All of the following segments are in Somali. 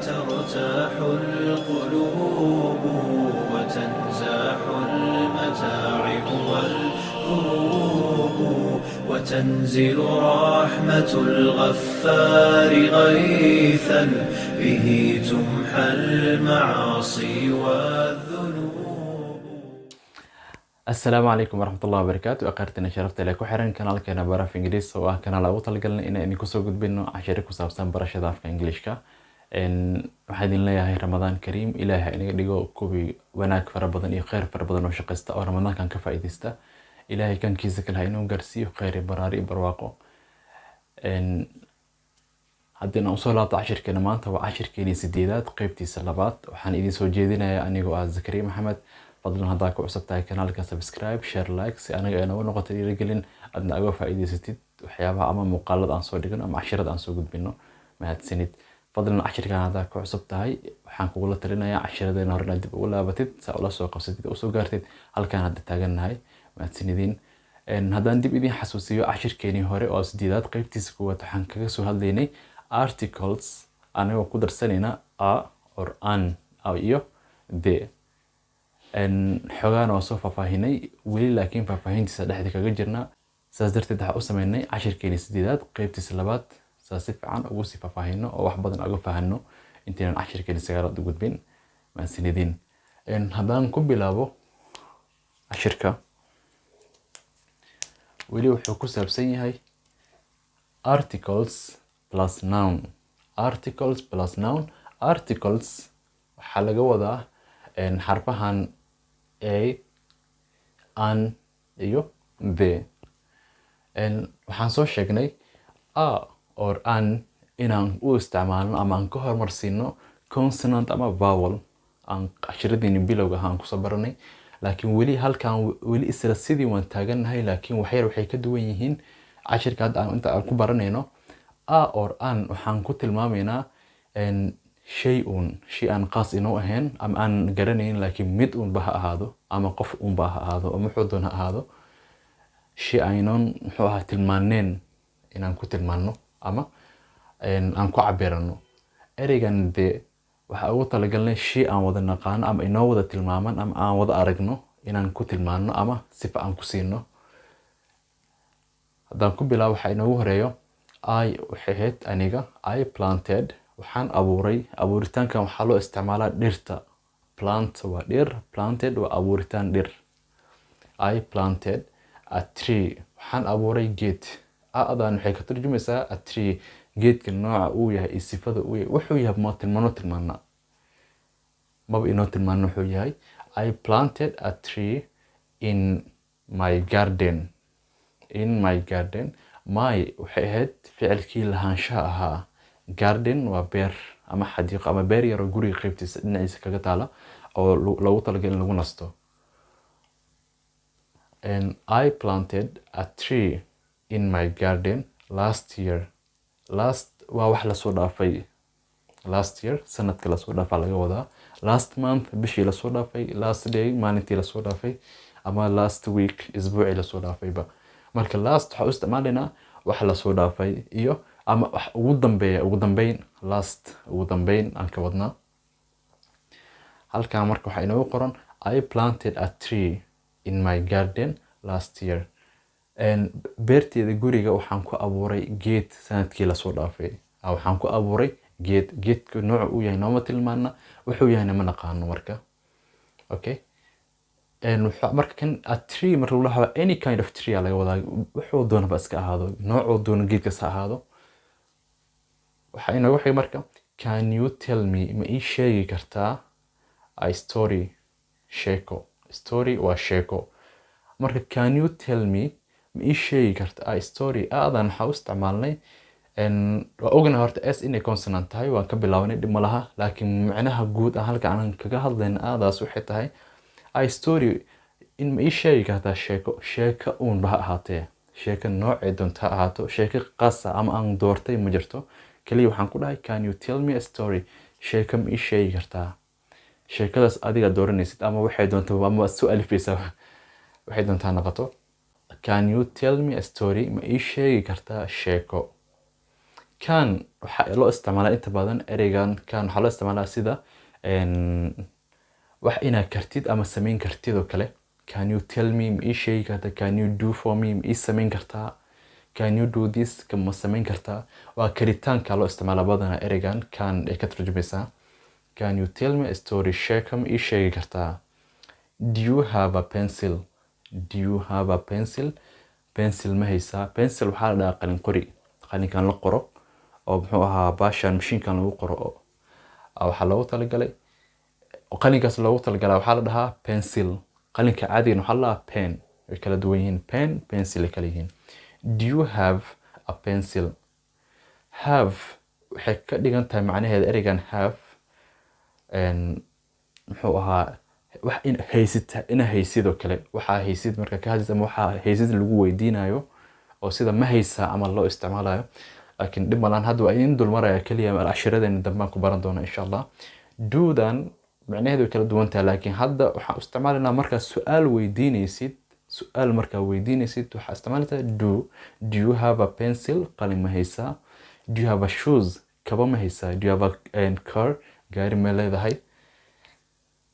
ترتاح القلوب وتنزاح المتاعب والكروب وتنزل رحمة الغفار غيثا به تمحى المعاصي والذنوب. Asalaamu calaykum waraxmatullahi wabarakaatu. Akhyaarteena sharafta leh ku xiran kanaalkeena Baraf Ingiriis, oo ah kanaal ugu talagalnay inaan idinku soo gudbino cashiro ku saabsan barashada afka Ingiliishka. Waxaan idin leeyahay Ramadaan kariim. Ilaahay ha inaga dhigo kuwii wanaag fara badan iyo kheyr fara badan oo shaqaysta oo Ramadaankan ka faa'iidaysta. Ilaahay kankiisa kale ha inuu gaarsiiyo kheyr iyo baraari iyo barwaaqo. Haddii aan usoo laabto cashirkeena maanta, waa cashirkeenii sideedaad, qeybtiisa labaad. Waxaan idin soo jeedinayaa anigoo ah Zakariya Maxamed. Fadlan, haddaa ku cusub tahay kanaalka, subscribe, share, like, si anaga ay noogu noqoto dhiirigelin, aadna uga faa'iidaysatid waxyaabaha ama muuqaalada aan soo dhigno ama cashirada aan soo gudbino. Mahadsanid. Fadlan, cashirkan haddaa ku cusub tahay, waxaan kugula talinayaa cashiradeena hore inaad dib ugu laabatid, saa ula soo qabsatid oo usoo gaartid halkaan hadda taagannahay. Mahadsanidin. Haddaan dib idin xasuusiyo, cashirkeenii hore oo sideedaad, qeybtiisa koowaad, waxaan kaga soo hadlaynay articles, anagoo ku darsanayna a or an iyo the. Xogaana waa soo faahfaahinay weli, laakiin faahfaahintiisa dhexda kaga jirnaa. Saas darteed waxaa u sameynay cashirkeeni sideedaad, qeybtiisa labaad, saas si fiican ugu sii faahfaahino oo wax badan uga fahanno intaynan cashirkeeni sagaalaad u gudbin. Mahadsanidin. Haddaan ku bilaabo cashirka, weli wuxuu ku saabsan yahay articles plus noun. Articles plus noun. Articles waxaa laga wadaa xarfahan a, an iyo the. Waxaan soo sheegnay a or an inaan u isticmaalno ama aan ka hormarsiino consonant ama vowel, aan casharadiini bilowga ahaan kusoo baranay. Laakiin weli halkan weli isla sidii waan taagannahay, laakiin waxyar waxay ka duwan yihiin cashirka hadda aan inta aan ku baranayno. A or an waxaan ku tilmaamaynaa shay uun, shay aan qaas inoo ahayn ama aan garanayn, laakiin mid uunba ha ahaado ama qof uunba ha ahaado ama wuxuu doon ha ahaado, shay aynoon muxuu ahaa tilmaaneen inaan ku tilmaanno ama aan ku cabirano. Ereygan the waxaa ugu talagalnay shay aan wada naqaano ama inoo wada tilmaaman ama aan wada aragno inaan ku tilmaanno ama sifa aan ku siino. Haddaan ku bilaabo, waxaa inoogu horeeyo I, waxay ahayd aniga. I planted, waxaan abuuray. Abuuritaankan waxaa loo isticmaalaa dhirta. Plant waa dhir, planted waa abuuritaan dhir. I planted a tree, waxaan abuuray geed. A-dan waxay ka turjumaysaa a tree, geedka nooca uu yahay iyo sifada uu yahay, wuxuu yahay ma tilmaano tilmaana, maba inoo tilmaano wuxuu yahay. I planted a tree in my garden. In my garden, my waxay ahayd ficilkii lahaanshaha ahaa. Garden waa beer ama xadiiqo ama beer yar oo guriga qeybtiisa dhinaciisa kaga taala oo loogu talagalay in lagu nasto. And I planted a tree in my garden last year. Last waa wax lasoo dhaafay. Last year, sanadka lasoo dhaafaa laga wadaa. Last month, bishii lasoo dhaafay. Last day, maalintii lasoo dhaafay, ama last week, isbuucii lasoo dhaafayba. Marka last waxaa u isticmaalaynaa wax lasoo dhaafay iyo ama wax ugu dambeeya, ugu dambeyn. Last, ugu dambeyn aan ka wadnaa halkan. Marka waxaa inoogu qoran "I planted a tree in my garden last year". Beerteeda guriga waxaan ku abuuray geed sanadkii lasoo dhaafay. Waxaan ku abuuray geed. Geedka nooca uu yahay nooma tilmaana, wuxuu yahayna ma naqaano. Marka okay, marka kan a tree marka lagu dhaho, any kind of tree aa laga wadaa, wuxuu doonaba iska ahaado, noocuu doono geedkas ha ahaado. Waxaa inoogu xigay marka "Can you tell me", ma ii sheegi kartaa, a story, sheeko. Story waa sheeko. Marka "Can you tell me", ma ii sheegi kartaa, a story. A-dan waxaa u isticmaalnay, waa ognahay horta s inay consonant tahay, waan ka bilaabanay, dhib ma laha, laakiin macnaha guud ah halka aan kaga hadlayna a-daas waxay tahay a story, in ma ii sheegi kartaa sheeko, sheeko uunba ha ahaatee, sheeko noocay doonta ha ahaato, sheeko qaas ah ama aan doortay ma jirto. Kaliya waxaan ku dhahay "Can you tell me a story?", sheeko ma ii sheegi kartaa. Sheekadaas adiga dooranaysid ama waxay doonto ama waad soo alifaysaa, waxay doontaa noqoto. "Can you tell me a story?", ma ii sheegi kartaa sheeko. Can waxaa loo isticmaalaa inta badan, ereygan can waxaa loo isticmaalaa sida wax inaad kartid ama samayn kartid oo kale. Can you tell me, ma ii sheegi kartaa? Can you do for me, ma ii samayn kartaa? Can you do this, ma samayn kartaa? Waa karitaanka loo isticmaalaa badanaa ereygan can ay ka turjumaysaa. Can you tell me a story, sheeko ma ii sheegi kartaa? Do you have a pencil? Do you have a pencil? Pencil ma haysaa? Pencil waxaa la dhahaa qalin qori, qalinkan la qoro oo muxuu ahaa baashan mashiinkan lagu qoro oo waxaa loogu talagalay, qalinkaas loogu talagalaa waxaa la dhahaa pencil. Qalinka caadigan waxaa la dhahaa pen. Way kala duwan yihiin, pen, pencil ay kala yihiin. Do you have a pencil? Have waxay ka dhigan tahay macnaheeda ereygan have muxuu ahaa wax in haysid, ina haysid oo kale. Waxaa haysid marka ka hadlaysid ama waxaa haysid lagu weydiinayo oo sida ma haysaa ama loo isticmaalayo, laakiin dhib malaan, hadda waa idin dulmaraya keliya, cashiradeenna dambaan ku baran doona insha Allah. Do-dan macnaheedu way kala duwan tahay, laakiin hadda waxaan u isticmaalaynaa markaa su-aal weydiinaysid. Su-aal markaa weydiinaysid waxaa isticmaalaysaa do. Do you have a pencil? Qalin ma haysaa? Do you have a shoes? Kaba ma haysaa? Do you have a car? Gaari ma leedahay?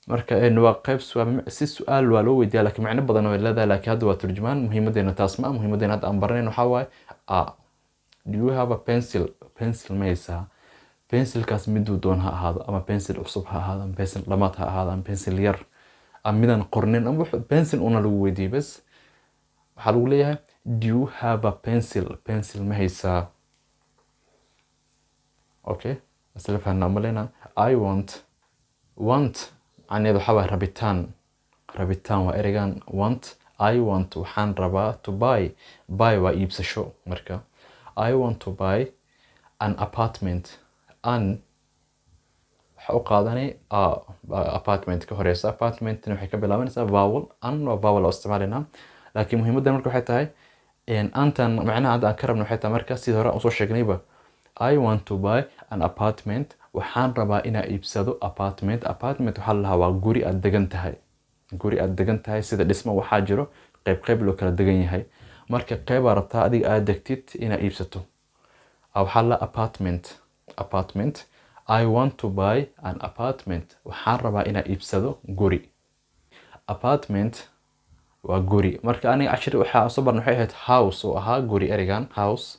Marka waa qayb si su-aal waa loo weydiiyaa, laakiin macno badan way leedahay, laakiin hadda waa turjumaan. Muhiimadeena taas ma, muhiimadeena hadda aan baranayn waxaa waaye a do you have a pencil, pencil ma haysaa? Pencilkaas miduu doon ha ahaado, ama pencil cusub ha ahaado, ama pencil dhamaad ha ahaado, ama pencil yar, ama midaan qornin, ama pencil una lagu weydiiyey bas. Waxaa lagu leeyahay do you have a pencil, pencil ma haysaa? Okay, isla fahnaa malena. I want. Want macnaheedu waxaa waaye rabitaan. Rabitaan waa ereygan want. I want, waxaan rabaa, to buy. Buy waa iibsasho. Marka I want to buy an apartment. An waxa u qaadanay a apartment ka horeysa. Apartmentna waxay ka bilaabanaysaa vowel. An waa vowel oo isticmaalaynaa, laakiin muhiimaddan marka waxay tahay antan macnaha hadda aan ka rabno waxay tahay, marka sidii hore aan usoo sheegnayba, I want to buy an apartment, waxaan rabaa inaan iibsado apartment. Apartment waxaa la dhahaa waa guri aad degan tahay. Guri aad degan tahay, sida dhismo waxaa jiro qayb qayb loo kala degan yahay. Marka qeybaa rabtaa adiga aad degtid inaad iibsato, waxaa la apartment. Apartment. I want to buy an apartment, waxaan rabaa inaan iibsado guri. Apartment waa guri. Marka aniga cashir waxaa soo barnay waxay ahayd house oo ahaa guri, ereygan house.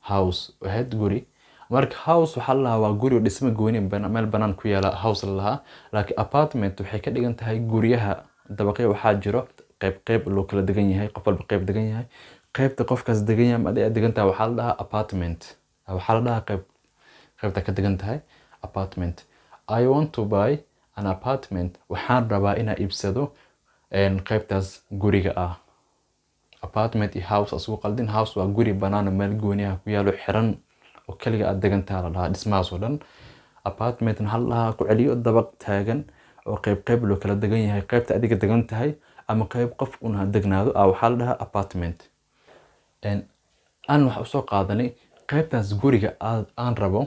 House ahayd guri. Marka house waxaa la lahaa waa guri oo dhismo gooni meel banaan ku yaala house la lahaa, laakiin apartment waxay ka dhigan tahay guryaha dabaqyo waxaa jiro qayb qayb loo kala degan yahay, qof walba qayb degan yahay. Qaybta qofkaas degan yahay ama adiga degan tahay waxaa la dhahaa apartment. Waxaa la dhahaa qayb qaybta ka degan tahay apartment. I want to buy an apartment, waxaan rabaa inaan iibsado qaybtaas guriga ah. Apartment iyo house asugu qaldin. House waa guri banaan oo meel gooni ah ku yaalo, xiran oo kaliga aad degan tahay la dhahaa dhismahaas oo dhan. Apartment waxaa la dhahaa, ku celiyo, dabaq taagan oo qayb qayb loo kala degan yahay. Qaybta adiga degan tahay ama qayb qof una degnaado ah waxaa la dhahaa apartment. Aan waxa usoo qaadanay qaybtaas guriga aan rabo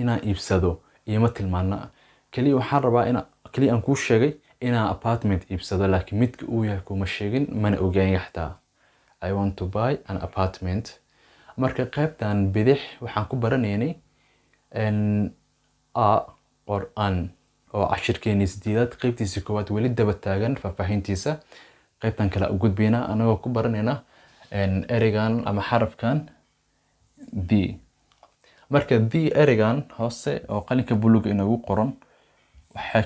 inaan iibsado iyo ma tilmaana. Kaliya waxaan rabaa ina kaliya aan kuu sheegay inaan apartment iibsado, laakiin midka uu yahay kuma sheegin, mana ogayn xataa. I want to buy an apartment. Marka qaybtan bidix waxaan ku baranaynay a or an oo cashirkeenii sideedaad qaybtiisa koowaad weli daba taagan faahfaahintiisa. Qaybtan kale u gudbaynaa anagoo ku baranayna ereygan ama xarafkan the. Marka the ereygan hoose oo qalinka buluuga inoogu qoran waxay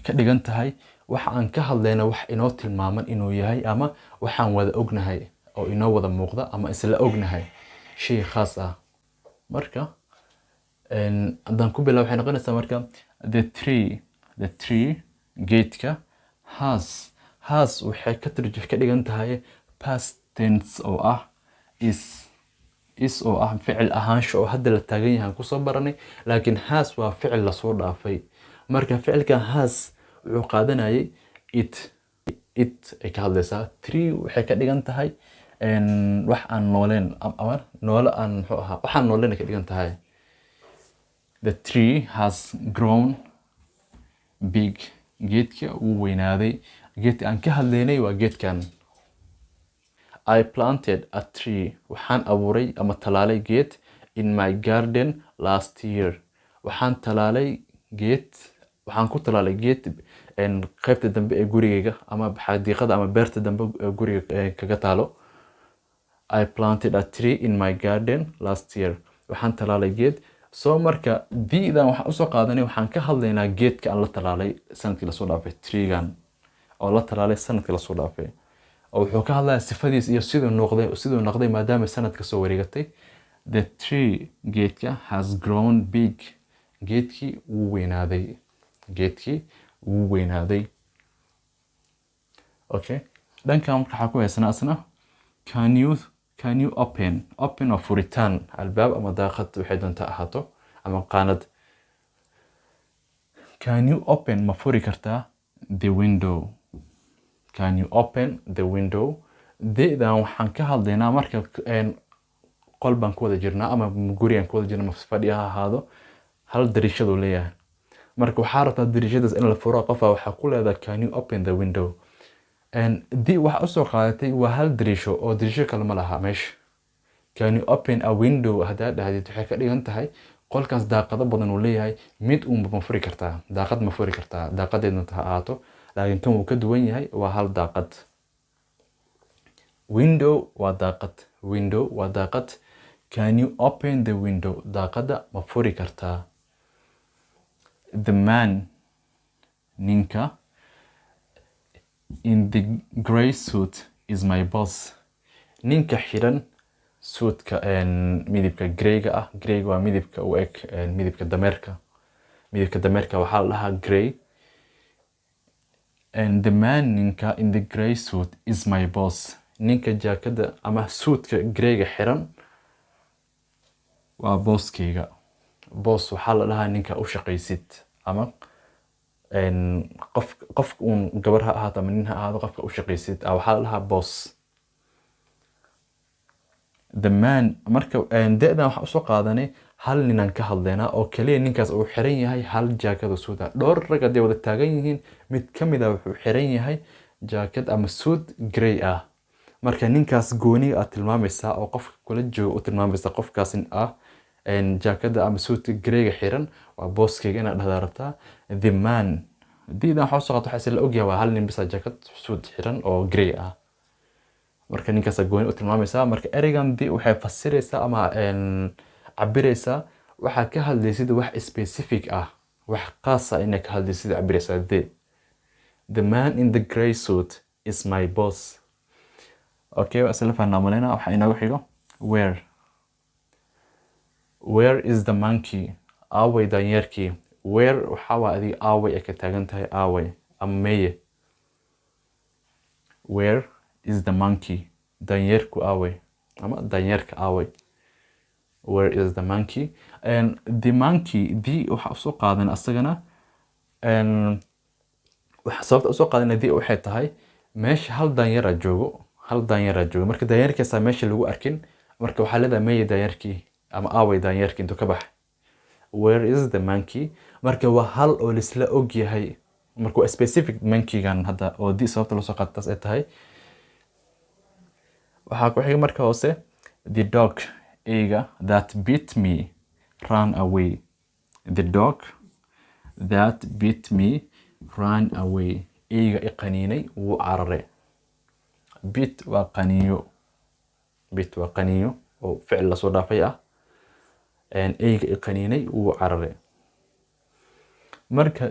ka dhigan tahay waxa aan ka hadlayna wax inoo tilmaaman inuu yahay, ama waxaan wada ognahay oo inoo wada muuqda ama isla ognahay shay khaas ah. Marka haddaan ku bilaabo waxay noqonaysaa marka the tree. The tree, geedka, has. Has waxay ka dhigan tahay past tense oo ah is. Is oo ah ficil ahaansho oo hadda la taagan yahay kusoo baranay, laakiin has waa ficil lasoo dhaafay. Marka ficilkan has wuxuu qaadanayay it. It ay ka hadlaysaa. Tree waxay ka dhigan tahay wax aan nooleen ama noole aan muxuu ahaa waxaan nooleen ay ka dhigan tahay. The tree has grown big, geedka wuu weynaaday. Geedka aan ka hadlaynay waa geedkan. I planted a tree, waxaan abuuray ama talaalay geed, in my garden last year. Waxaan talaalay geed, waxaan ku talaalay geed qaybta dambe ee gurigayga ama xadiiqada ama beerta dambe ee guriga kaga taalo. I planted a tree in my garden last year. Waxaan talaalay geed. Soo marka the-dan waxaan usoo qaadanay, waxaan ka hadlaynaa geedka aan la talaalay sanadkii lasoo dhaafay, treegan oo la talaalay sanadkii lasoo dhaafay, oo wuxuu ka hadlayaa sifadiis iyo siduu noqday maadaama sanad kasoo wareegatay. The tree, geedka, has grown big. Geedkii wuu weynaaday. Geedkii wuu weynaaday. Okay, dhankan marka waxaa ku haysanaa asna can you open. Open waa furitaan albaab ama daaqad, waxay doontaa ahaato, ama qaanad. Can you open, ma furi kartaa, the window? Can you open the window? The-dan waxaan ka hadlaynaa marka qol baan ku wada jirnaa ama gurigaan ku wada jirnaa, ama fadhi ha ahaado, hal dariishaduu leeyahay. Marka waxaa rabtaa dariishadaas in la furo, qofa waxaa ku leedahay, "Can you open the window?" The waxa usoo qaadatay waa hal dariisho oo dariisho kale ma laha meesha. "Can you open a window?" haddaad dhahdid, waxay ka dhigan tahay qolkaas daaqado badan uu leeyahay, mid uunba ma furi kartaa, daaqad ma furi kartaa, daaqadeedna ha ahaato. Laakiin kan wuu ka duwan yahay, waa hal daaqad. Window waa daaqad. Window waa daaqad. Can you open the window? Daaqadda ma furi kartaa? The man, ninka, in the grey suit is my boss. Ninka xiran suudka midabka greyga ah. Greyga waa midabka u eg midabka dameerka. Midabka dameerka waxaa la dhahaa grey. And the man, ninka, in the grey suit is my boss. Ninka jaakada ama suudka greyga xiran waa booskeyga. Boss waxaa la dhahaa ninka u shaqaysid ama qof uun, gabar ha ahaato ama nin ha ahaado, qofka u shaqaysid waxaa la dhahaa boss. The man, marka the-dan waxaan usoo qaadanay hal ninaan ka hadlaynaa oo kaliya ninkaas uu xiran yahay hal jaakad oo suud ah. Dhowr rag hadday wada taagan yihiin, mid ka mid ah wuxuu xiran yahay jaakad ama suud grey ah. Marka ninkaas gooniga aad tilmaamaysaa oo qofka kula jooga u tilmaamaysaa, qofkaas ah jaakada ama suudka greyga xiran waa booskeyga inaad dhahdaa rabtaa. The man, the-dan waxaa usoo qaata, waxaa la ogyahay waa hal nin bisa jaakad suud xiran oo grey ah. Marka ninkaasa gooni u tilmaamaysaa. Marka ereygan the waxay fasiraysaa ama cabiraysaa waxaa ka hadlaysid wax specific ah, wax khaas ah inay ka hadlaysid cabiraysaa the. The man in the grey suit is my boss. Okay, waa isla fahnaa maleyna. Waxaa inoogu xigo where. Where is the monkey? Aaway daanyeerkii? Where waxaa waa adiga aaway ay ka taagan tahay, aaway ama meye. Where is the monkey? Daanyeerku aaway ama daanyeerka aaway? Where is the monkey? And the monkey, the waxa usoo qaadan asagana, waxa sababta usoo qaadana the waxay tahay meesha hal daanyeera joogo, hal daanyeera joogo. Marka daanyeerkaasaa meesha lagu arkin. Marka waxaa leedahay, meye daanyeerkii ama aaway daanyeerkii, intuu ka bax? Where is the monkey? Marka waa hal oo laisla og yahay. Marka waa specific monkeygan hadda oo the sababta loo soo qaato taas ay tahay. Waxaa ku xiga marka hoose, the dog, eyga, that bit me ran away. The dog that bit me ran away. Eyga i qaniinay wuu cararay. Bit waa qaniinyo. Bit waa qaniinyo oo ficil lasoo dhaafay ah. Eyga i qaniinay wuu cararay. Marka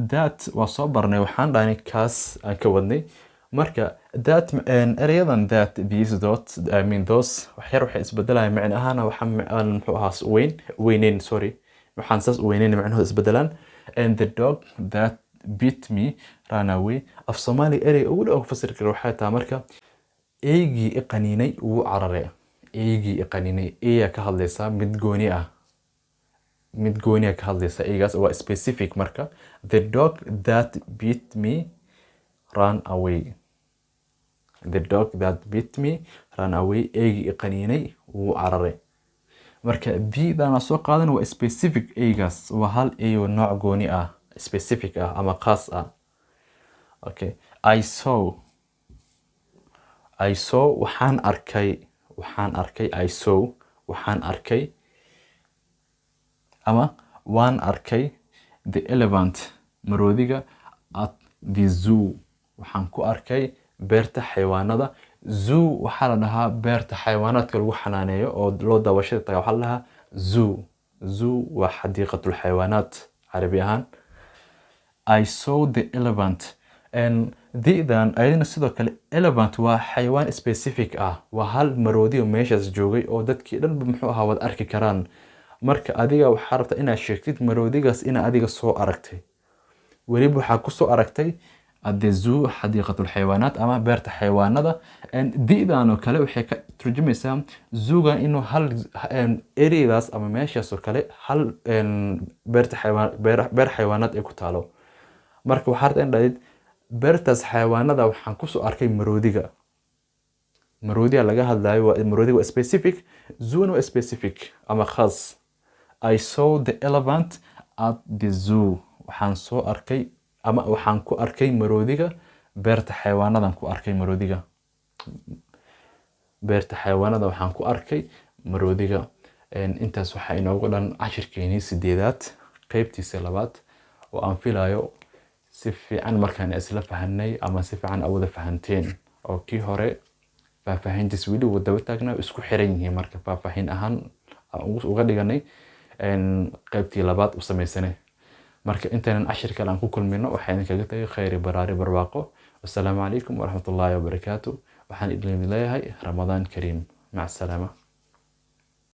that waa soo barnay, waxaan dhahnay kaas aan ka wadnay. Marka that, ereyadan that, these, dot, I mean those, wax yar waxay isbedelayaan macno ahaana. Waxaan muxuu ahaa weyn weyneyn, sorry, waxaan saas u weyneyn, macnahooda isbedelaan. And the dog that bit me ran away, af Soomaaliga ereyga ugu dhow fasiri kara waxay tahay marka eygii i qaniinay wuu cararay. Eygii i qaniinay, eyaa ka hadlaysaa, mid gooni ah, mid gooni ah ka hadlaysa. Eygaas waa specific. Marka the dog that bit me ran away. The dog that bit me ran away. Eygii i qaniinay wuu cararay. Marka the-dana soo qaadan waa specific eygaas, waa hal ey oo nooc gooni ah, specific ah ama khaas ah. Okay, I saw. I saw, waxaan arkay, waxaan arkay. I saw, waxaan arkay ama waan arkay, the elephant, maroodiga, at the zoo, waxaan ku arkay beerta xayawaanada. Zoo waxaa la dhahaa beerta xayawaanaadka lagu xanaaneeyo oo loo daawashada taga, waxaa la dhahaa zoo. Zoo waa xadiiqatul xayawaanaat carabi ahaan. I saw the elephant. The-dan ayadana sidoo kale, elephant waa xayawaan specific ah, waa hal maroodi oo meeshaas joogay oo dadkii dhanba muxuu ahaa wad arki karaan. Marka adiga waxaa rabtaa inaad sheegtid maroodigaas ina adiga soo aragtay, weliba waxaa kusoo aragtay at the zoo, xadiiqatul xayawaanaat ama beerta xayawaanada. The-dan oo kale waxay ka turjumaysaa zooga inuu hal areadaas ama meeshaas oo kale hal beerta xayawaan, beer xayawaanaad ay ku taalo. Marka waxaa rabtaa in dhahdid beertaas xayawaanada waxaan kusoo arkay maroodiga. Maroodiga laga hadlayo waa maroodiga, waa specific, zoona waa specific ama khaas. I saw the elephant at the zoo, waxaan soo arkay ama waxaan ku arkay maroodiga beerta xayawaanadan ku arkay maroodiga. Beerta xayawaanada waxaan ku arkay maroodiga. Intaas waxaa inoogu dhan cashirkeenii sideedaad, qeybtiisa labaad, oo aan filayo si fiican markaan isla fahanay ama si fiican awada fahanteen, oo kii hore faahfaahintiis weli wuu daba taagnaa, isku xiran yihiin. Marka faahfaahin ahaan aan uga dhiganay qeybtii labaad u sameysanay. Marka intaynan cashir kale aan ku kulmino, waxaa idinkaga tagay khayr, baraari, barwaaqo. Wasalaamu calaykum waraxmatullaahi wabarakaatu. Waxaan idin leeyahay Ramadaan kariim. Maca asalaama.